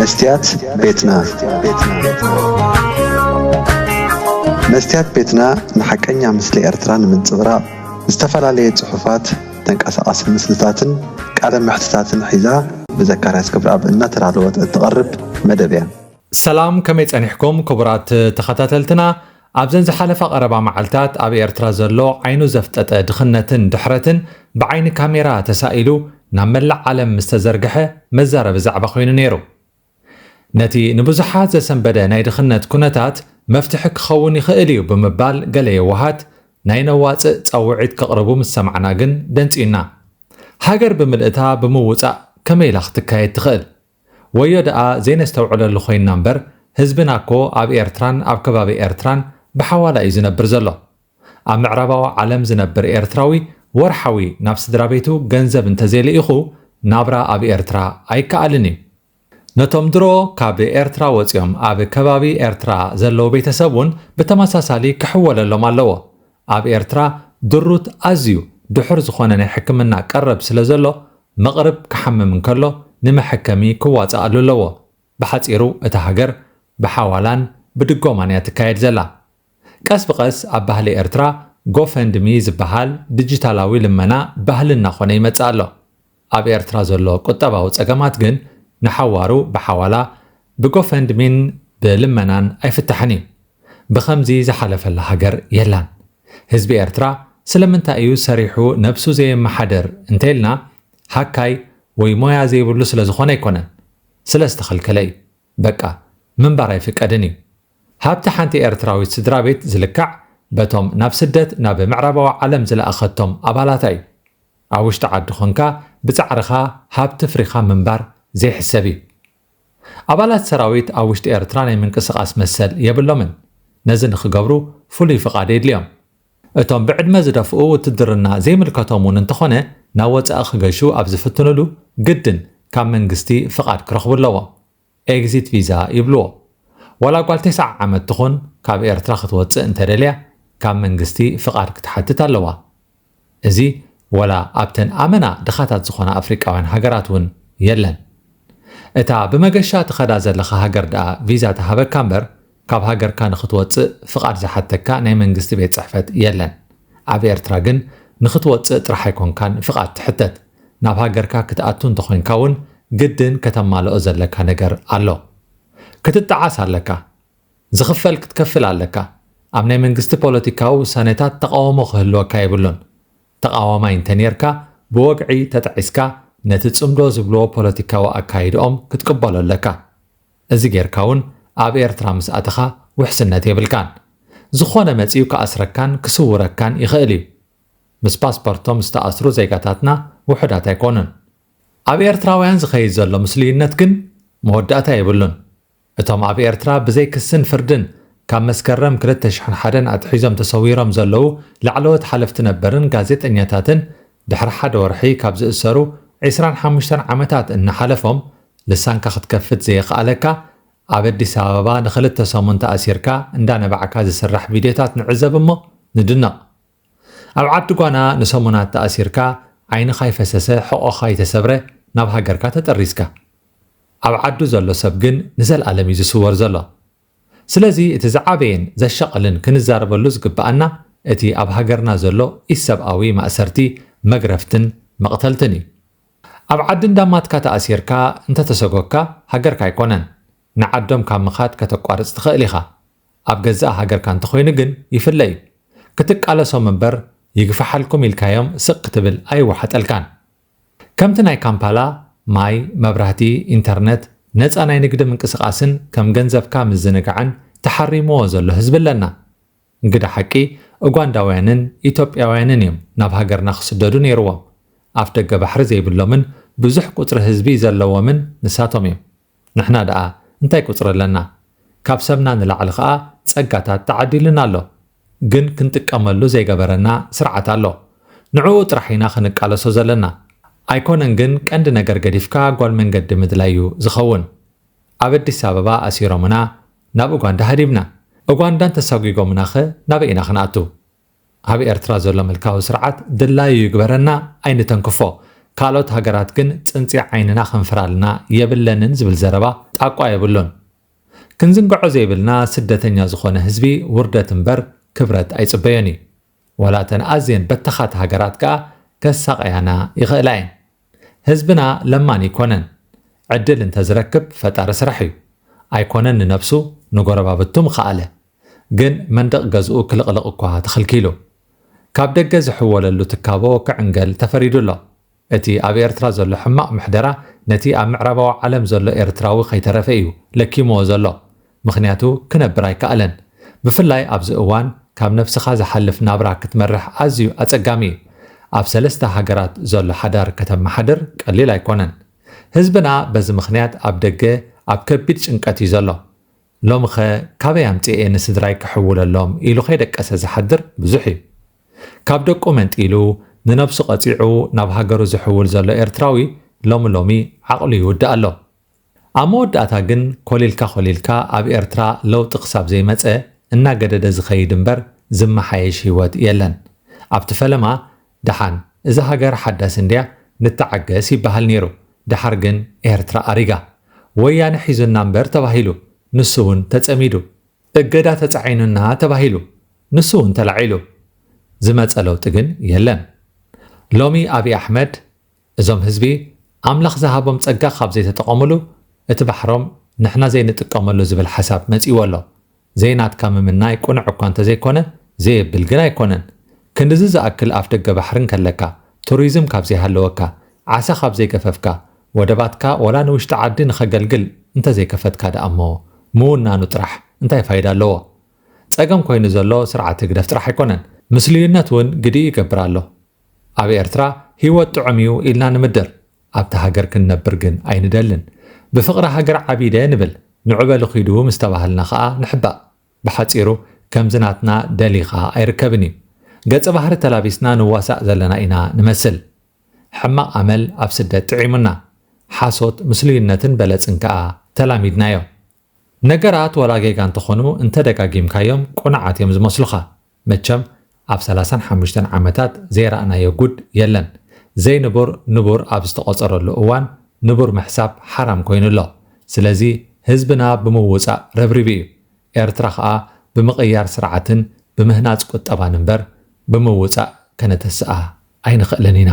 መስትያት ቤትና። መስትያት ቤትና ንሓቀኛ ምስሊ ኤርትራ ንምንጽብራቕ ዝተፈላለየ ጽሑፋት፣ ተንቀሳቓሲ ምስልታትን ቃለ መሕትታትን ሒዛ ብዘካርያስ ክብረኣብ እናተዳለወት እትቐርብ መደብ እያ። ሰላም፣ ከመይ ጸኒሕኩም ክቡራት ተኸታተልትና? ኣብዘን ዝሓለፋ ቀረባ መዓልታት ኣብ ኤርትራ ዘሎ ዓይኑ ዘፍጠጠ ድኽነትን ድሕረትን ብዓይኒ ካሜራ ተሳኢሉ ናብ መላእ ዓለም ምስ ተዘርግሐ መዛረቢ ዛዕባ ኮይኑ ነይሩ። ነቲ ንብዙሓት ዘሰንበደ ናይ ድኽነት ኩነታት መፍትሒ ክኸውን ይኽእል እዩ ብምባል ገለ የዋሃት ናይ ነዋጽእ ጸውዒት ከቕርቡ ምስ ሰማዕና ግን ደንጽዩና። ሃገር ብምልእታ ብምውጻእ ከመይ ኢላ ክትካየድ ትኽእል? ወዮ ደኣ ዘይነስተውዕለሉ ኮይንና እምበር፣ ህዝብና እኮ ኣብ ኤርትራን ኣብ ከባቢ ኤርትራን ብሓዋላ እዩ ዝነብር ዘሎ። ኣብ ምዕራባዊ ዓለም ዝነብር ኤርትራዊ ወርሓዊ ናብ ስድራ ቤቱ ገንዘብ እንተዘይልኢኹ ናብራ ኣብ ኤርትራ ኣይከኣልን እዩ። ነቶም ድሮ ካብ ኤርትራ ወጺኦም ኣብ ከባቢ ኤርትራ ዘለዉ ቤተሰብ እውን ብተመሳሳሊ ክሕወለሎም ኣለዎ። ኣብ ኤርትራ ድሩት ኣዝዩ ድሑር ዝኾነ ናይ ሕክምና ቀረብ ስለ ዘሎ፣ መቕርብ ክሓምም እንከሎ ንመሐከሚ ክዋጽኣሉ ኣለዎ። ብሓጺሩ እታ ሃገር ብሓዋላን ብድጎማን እያ ትካየድ ዘላ። ቀስ ብቐስ ኣብ ባህሊ ኤርትራ ጎፈንድሚ ዝበሃል ዲጂታላዊ ልመና ባህሊ እናኾነ ይመጽእ ኣሎ። ኣብ ኤርትራ ዘሎ ቁጠባዊ ጸገማት ግን ንሓዋሩ ብሓዋላ ብጎፈንድሚን ብልመናን ኣይፍታሕን እዩ። ብኸምዚ ዝሓለፈላ ሃገር የላን። ህዝቢ ኤርትራ ስለምንታይ እዩ ሰሪሑ ነብሱ ዘየመሓድር እንተኢልና፣ ሃካይ ወይ ሞያ ዘይብሉ ስለ ዝኾነ ኣይኮነን፣ ስለ ዝተኸልከለ እዩ። በቃ ምንባር ኣይፍቀድን እዩ። ሃብቲ ሓንቲ ኤርትራዊት ስድራ ቤት ዝልካዕ በቶም ናብ ስደት ናብ ምዕራባዊ ዓለም ዝለኣኸቶም ኣባላታ እዩ። ኣብ ውሽጢ ዓዲ ኾንካ ብጻዕርኻ ሃብቲ ፍሪኻ ምንባር ዘይሕሰብ እዩ። ኣባላት ሰራዊት ኣብ ውሽጢ ኤርትራ ናይ ምንቅስቓስ መሰል የብሎምን። ነዚ ንኽገብሩ ፍሉይ ፍቓድ የድልዮም። እቶም ብዕድመ ዝደፍኡ ውትድርና ዘይምልከቶም እውን እንተኾነ ናብ ወጻኢ ክገሹ ኣብ ዝፍትኑሉ ግድን ካብ መንግስቲ ፍቓድ ክረኽቡ ኣለዎም። ኤግዚት ቪዛ ይብልዎ። ዋላ ጓል ተስዓ ዓመት ትኹን ካብ ኤርትራ ክትወጽእ እንተደልያ ካብ መንግስቲ ፍቓድ ክትሓትት ኣለዋ። እዚ ዋላ ኣብተን ኣመና ድኻታት ዝኾና ኣፍሪቃውያን ሃገራት እውን የለን። እታ ብመገሻ ትኸዳ ዘለኻ ሃገር ደኣ ቪዛ ትሃበካ እምበር ካብ ሃገርካ ንኽትወጽእ ፍቓድ ዝሓተካ ናይ መንግስቲ ቤት ጽሕፈት የለን። ኣብ ኤርትራ ግን ንኽትወጽእ ጥራሕ ኣይኮንካን ፍቓድ ትሕተት። ናብ ሃገርካ ክትኣቱ እንተኾይንካ እውን ግድን ከተማልኦ ዘለካ ነገር ኣሎ። ክትጠዓስ ኣለካ። ዝኽፈል ክትከፍል ኣለካ። ኣብ ናይ መንግስቲ ፖለቲካዊ ውሳኔታት ተቓውሞ ክህልወካ የብሉን። ተቓዋማይ እንተ ኔርካ ብወግዒ ተጣዒስካ ነቲ ጽምዶ ዝብልዎ ፖለቲካዊ ኣካይድኦም ክትቅበሎ ኣለካ። እዚ ጌርካ እውን ኣብ ኤርትራ ምስ ኣተኻ ውሕስነት የብልካን። ዝኾነ መጺኡ ክኣስረካን ክስውረካን ይኽእል እዩ። ምስ ፓስፖርቶም ዝተኣስሩ ዜጋታትና ውሑዳት ኣይኮኑን። ኣብ ኤርትራውያን ዝኸይድ ዘሎ ምስሉይነት ግን መወዳእታ የብሉን። እቶም ኣብ ኤርትራ ብዘይ ክስን ፍርድን ካብ መስከረም ክልተ ሽሕን ሓደን ኣትሒዞም ተሰዊሮም ዘለዉ ላዕለዎት ሓለፍቲ ነበርን ጋዜጠኛታትን ድሕሪ ሓደ ወርሒ ካብ ዝእሰሩ ዕስራን ሓሙሽተን ዓመታት እናሓለፎም ልሳንካ ክትከፍት ዘየኽኣለካ ኣብ ኣዲስ ኣበባ ንኽልተ ሰሙን ተኣሲርካ እንዳነባዕካ ዝስራሕ ቪድዮታት ንዕዘብ እሞ ንድነቕ። ኣብ ዓዲ ጓና ንሰሙናት ተኣሲርካ ዓይንኻ ይፈሰሰ ሕቖኻ ይተሰብረ ናብ ሃገርካ ተጠሪዝካ። ኣብ ዓዱ ዘሎ ሰብ ግን ንዘልኣለም እዩ ዝስወር ዘሎ። ስለዚ እቲ ዝዓበየን ዘሻቕልን ክንዛረበሉ ዝግብኣና እቲ ኣብ ሃገርና ዘሎ ኢሰብኣዊ ማእሰርቲ፣ መግረፍትን መቕተልትን እዩ። ኣብ ዓዲ እንዳማትካ ተኣሲርካ እንተተሰጎግካ ሃገርካ ኣይኮነን። ንዓዶም ካብ ምኻድ ከተቋርጽ ትኽእል ኢኻ። ኣብ ገዛእ ሃገርካ እንተኾይኑ ግን ይፍለ እዩ። ክትቃለሶም እምበር ይግፋሓልኩም ኢልካዮም ስቕ ክትብል ኣይወሓጠልካን። ከምቲ ናይ ካምፓላ ማይ፣ መብራህቲ፣ ኢንተርነት፣ ነጻ ናይ ንግዲ ምንቅስቓስን ከም ገንዘብካ ምዝንጋዕን ተሓሪምዎ ዘሎ ህዝቢ ኣለና። እንግዳ ሓቂ፣ ኡጋንዳውያንን ኢትዮጵያውያንን እዮም ናብ ሃገርና ክስደዱ ነይርዎም። ኣፍ ደገ ባሕሪ ዘይብሎምን ብዙሕ ቁጽሪ ህዝቢ ዘለዎምን ንሳቶም እዮም። ንሕና ደኣ እንታይ ቁጽሪ ኣለና? ካብ ሰብና ንላዕሊ ኸኣ ጸጋታት ተዓዲሉና ኣሎ። ግን ክንጥቀመሉ ዘይገበረና ስርዓት ኣሎ። ንዕኡ ጥራሕ ኢና ክንቃለሶ ዘለና። ኣይኮነን ግን ቀንዲ ነገር ገዲፍካ ጓል መንገዲ ምድላይ እዩ ዝኸውን። ኣብ ኣዲስ ኣበባ ኣሲሮምና ናብ ኡጋንዳ ሃዲምና። ኡጋንዳን ተሳጒጎምናኸ ናበይ ኢና ክንኣቱ? ኣብ ኤርትራ ዘሎ ምልካዊ ስርዓት ድላዩ ይግበረና ኣይንተንክፎ። ካልኦት ሃገራት ግን ጽንጺ ዓይንና ከንፍራልና የብለንን ዝብል ዘረባ ጣቋ የብሉን። ክንዝንግዖ ዘይብልና፣ ስደተኛ ዝኾነ ህዝቢ ውርደት እምበር ክብረት ኣይጽበዮን እዩ። ዋላ እተን ኣዝየን በተኻት ሃገራት ከኣ ከሳቐያና ይኽእላ እየን። ህዝብና ለማኒ ኣይኮነን። ዕድል እንተዝረክብ ፈጣሪ ስራሕ እዩ። ኣይኮነን ንነብሱ፣ ንጎረባብቱ ምኸኣለ። ግን መንደቕ ገዝኡ ክልቕልቕ እኳ ተኸልኪሉ። ካብ ደገ ዝሕወለሉ ትካቦ ክዕንገል ተፈሪዱ ኣሎ። እቲ ኣብ ኤርትራ ዘሎ ሕማቕ ምሕደራ ነቲ ኣብ ምዕራባዊ ዓለም ዘሎ ኤርትራዊ ከይተረፈ እዩ ለኪምዎ ዘሎ። ምኽንያቱ ክነብር ኣይከኣለን። ብፍላይ ኣብዚ እዋን ካብ ነብስኻ ዝሓልፍ ናብራ ክትመርሕ ኣዝዩ ኣጸጋሚ እዩ። ኣብ ሰለስተ ሃገራት ዘሎ ሓዳር ከተመሓድር ቀሊል ኣይኮነን። ህዝብና በዚ ምኽንያት ኣብ ደገ ኣብ ከቢድ ጭንቀት እዩ ዘሎ። ሎምኸ ካበይ ኣምጺኤ ንስድራይ ክሕውለሎም ኢሉ ከይደቀሰ ዝሓድር ብዙሕ እዩ። ካብ ደቁ መንጢሉ ንነብሱ ቀጺዑ ናብ ሃገሩ ዝሕውል ዘሎ ኤርትራዊ ሎሚ ሎሚ ዓቕሉ ይውድእ ኣሎ። ኣብ መወዳእታ ግን ኮሊልካ ኮሊልካ ኣብ ኤርትራ ለውጢ ክሳብ ዘይመጸ እናገደደ ዝኸይድ እምበር ዝመሓየሽ ህይወት የለን። ኣብቲ ፈለማ ደሓን እዛ ሃገር ሓዳስ እንድያ ንተዓገስ ይበሃል ነይሩ። ደሓር ግን ኤርትራ ኣሪጋ። ወያነ ሒዙና እምበር ተባሂሉ፣ ንሱ እውን ተጸሚዱ። እገዳ ተጻዒኑና ተባሂሉ፣ ንሱ እውን ተላዒሉ። ዝመጸ ለውጢ ግን የለን። ሎሚ ኣብይ ኣሕመድ እዞም ህዝቢ ኣምላኽ ዝሃቦም ጸጋ ካብ ዘይተጠቐሙሉ እቲ ባሕሮም ንሕና ዘይንጥቀመሉ ዝብል ሓሳብ መጺእዎ ኣሎ። ዘይናትካ ምምናይ ቅኑዕ እኳ እንተዘይኮነ ዘየብል ግን ኣይኮነን። ክንድዚ ዝኣክል ኣፍ ደገ ባሕሪ እንከለካ፣ ቱሪዝም ካብ ዘይሃለወካ፣ ዓሳ ካብ ዘይገፈፍካ፣ ወደባትካ ወላ ንውሽጢ ዓዲ ንኸገልግል እንተዘይከፈትካ ደኣ እሞ ምውናኑ ጥራሕ እንታይ ፋይዳ ኣለዎ? ጸገም ኮይኑ ዘሎ ስርዓት ህግደፍ ጥራሕ ኣይኮነን፣ ምስልዩነት እውን ግዲ ይገብር ኣሎ። ኣብ ኤርትራ ህይወት ጥዑም እዩ ኢልና ንምድር፣ ኣብታ ሃገር ክንነብር ግን ኣይንደልን። ብፍቕሪ ሃገር ዓቢደ ንብል፣ ንዑ በሉ ኪዱ ምስ ተባሃልና ኸኣ ንሕባእ። ብሓጺሩ ከምዚ ናትና ደሊኻ ኣይርከብን እዩ። ገጸ ባህሪ ተላቢስና ንዋሳእ ዘለና ኢና ንመስል። ሕማቕ ኣመል ኣብ ስደት ጥዒሙና። ሓሶት፣ ምስሉይነትን በለጽን ከኣ ተላሚድናዮ። ነገራት ወላ ጌጋ እንተኾኑ እንተደጋጊምካዮም ቅኑዓት እዮም ዝመስሉኻ። መቸም ኣብ ሰላሳን ሓሙሽተን ዓመታት ዘይረኣናዮ ጉድ የለን። ዘይንቡር ንቡር ኣብ ዝተቖጸረሉ እዋን ንቡር ምሕሳብ ሓራም ኮይኑ ኣሎ። ስለዚ ህዝብና ብምውጻእ ረብሪቡ እዩ። ኤርትራ ኸኣ ብምቕያር ስርዓትን ብምህናጽ ቁጠባን እምበር ብምውጻእ ከነተስኣ ኣይንኽእልን ኢና።